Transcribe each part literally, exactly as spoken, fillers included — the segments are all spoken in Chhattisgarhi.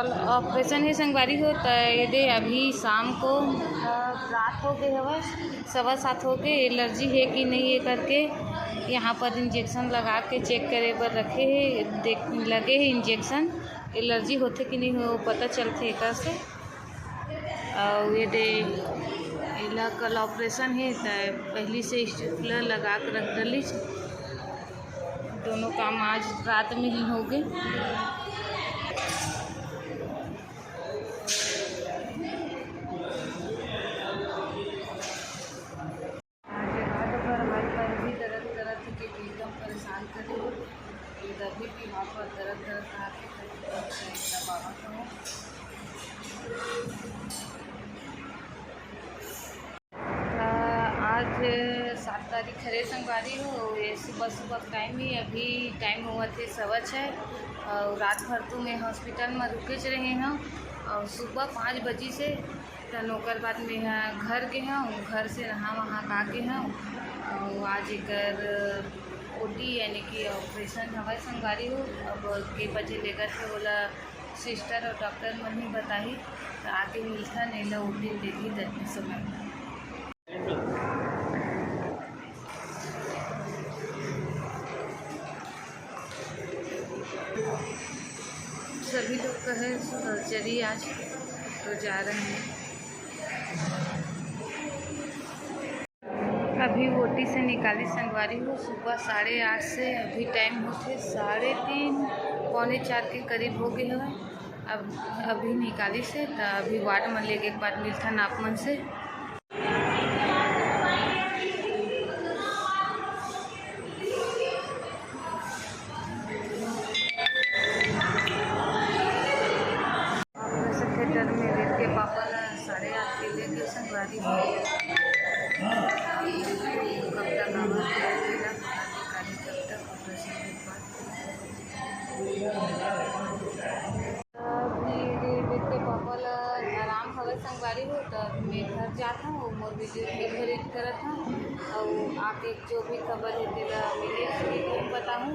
ऑपरेशन हे संगवारी हो, त ये दे अभी शाम को, अ, रात हो गए हवय, सवा सात हो गए। एलर्जी हे कि नहीं हे करके यहाँ पर इंजेक्शन लगा के चेक करे बर रखे हे, देख, लगे हे इंजेक्शन। एलर्जी होथे कि नहीं हो, पता चलथे एकर से। अउ ये दे एला कल ऑपरेशन हे, त पहली से स्टेपलर लगा के रख डलिस। दोनों काम आज रात में ही हो गए। आज रात भर हाथ पैर भी दर्द करत हे कि एकदम परेशान करे। ये अभी भी हाथ पैर दर्द करत रहा, दबावत हूँ। आज सात तारीख हरे संगवारी हो, ये सुबह सुबह टाइम ही, अभी टाइम हुआ थे सवा छः। और रात भर तो मैं हॉस्पिटल में रुकेच रहे हूँ। और सुबह पाँच बजे से तन ओकर बाद मैं ह घर गे हूँ, घर से नहा वहा का के हूँ। और आज एकर ओटी यानी कि ऑपरेशन हवय संगवारी हो। अब के बजे लेगत हे ओला सिस्टर और डॉक्टर मन ही बताही। त आके मिलथन, एला ओटी देही ततनी समय। सभी लोग का है सर्जरी आज, तो जा रहे हैं। अभी ओटी से निकाली संगवारी हो, सुबह साढ़े आठ से अभी टाइम होथे साढ़े तीन, पौने चार के करीब हो गए हवय। अब अभी निकाली से त अभी वार्ड में लेके एक बार मिलथन आप मन से। ऑपरेशन थिएटर में वेद के पापा ला साढ़े आठ के लेके संगवारी हो। कब तक आवा, कब तक ऑपरेशन के बाद। अभी वेद के पापा ला आराम हवे संगवारी हो, त मैं घर जात हूँ, मोर वीडियो के एडिट करत हूँ, और आके जो भी खबर हे तेला मैं बताहूँ।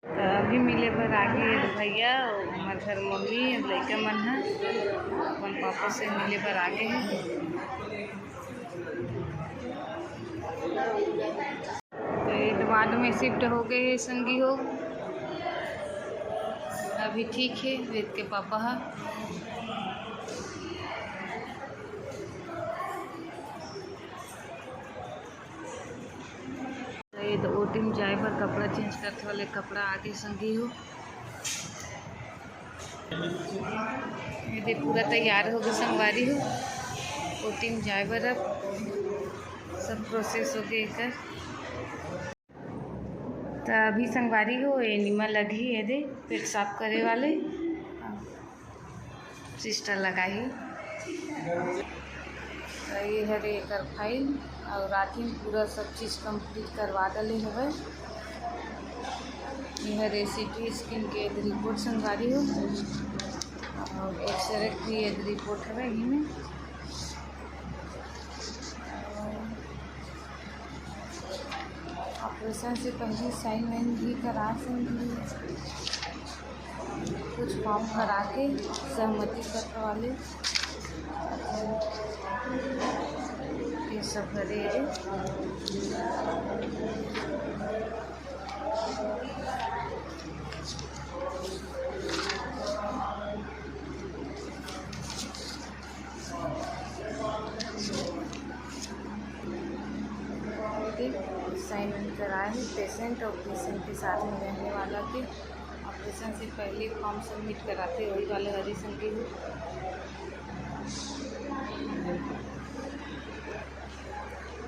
त अभी मिले बर आगे हे भैया, हमर घर मम्मी, लइका मन ह अपन पापा से मिले बर आगे हे। त ये वार्ड में शिफ्ट हो गए हे संगी हो, अभी ठीक हे वेद के पापा ह। त ये तो ओटी में जाए बर कपड़ा चेंज करथे वाले कपड़ा आगे संगी हो। ये दे पूरा तैयार हो गए संगवारी हो, ओटी में जाए बर अब सब प्रोसेस हो गए एकर। त अभी संगवारी हो, एनिमा लगही, ये दे पेट साफ करे वाले सिस्टर लगाही। त ये हरे एकर फाइल, और रात ही पूरा सब चीज कंप्लीट करवा डले हवे। ये हरे सीटी स्कैन के रिपोर्ट संगवारी हो, और एक्सरे की ये रिपोर्ट हवे यही में। ऑपरेशन से पहले साइन वाइन भी करा संगी, कुछ फॉर्म भरा के सहमति पत्र वाले, ये सब भरे हे। साइन कराए हे पेशेंट और पेशेंट के साथ में रहने वाला के। ऑपरेशन से पहले फॉर्म सबमिट कराथे, वही वाले हरी संगी हो।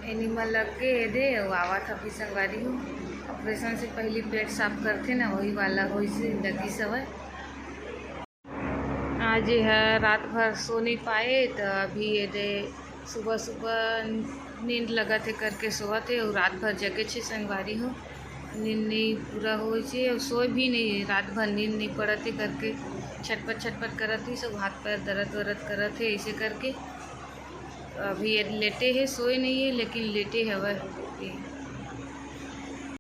एनिमा लग गए हे दे, अउ आवत अभी संगवारी हो। ऑपरेशन से पहले पेट साफ करथे ना, वही वाला, वही से लगी सवय। आज ये ह रात भर सो नहीं पाए, तो अभी ये दे सुबह सुबह नींद लगत हे करके सोवत हे, और रात भर जगे छे संगवारी हो, नींद नहीं पूरा होए छे, और सोए भी नहीं है, रात भर नींद नहीं पड़त हे करके छटपट छटपट करत ही, सब हाथ पैर दर्द वर्द करत हे, ऐसे करके अभी ये लेटे हे, सोए नहीं है, लेकिन लेटे हवय।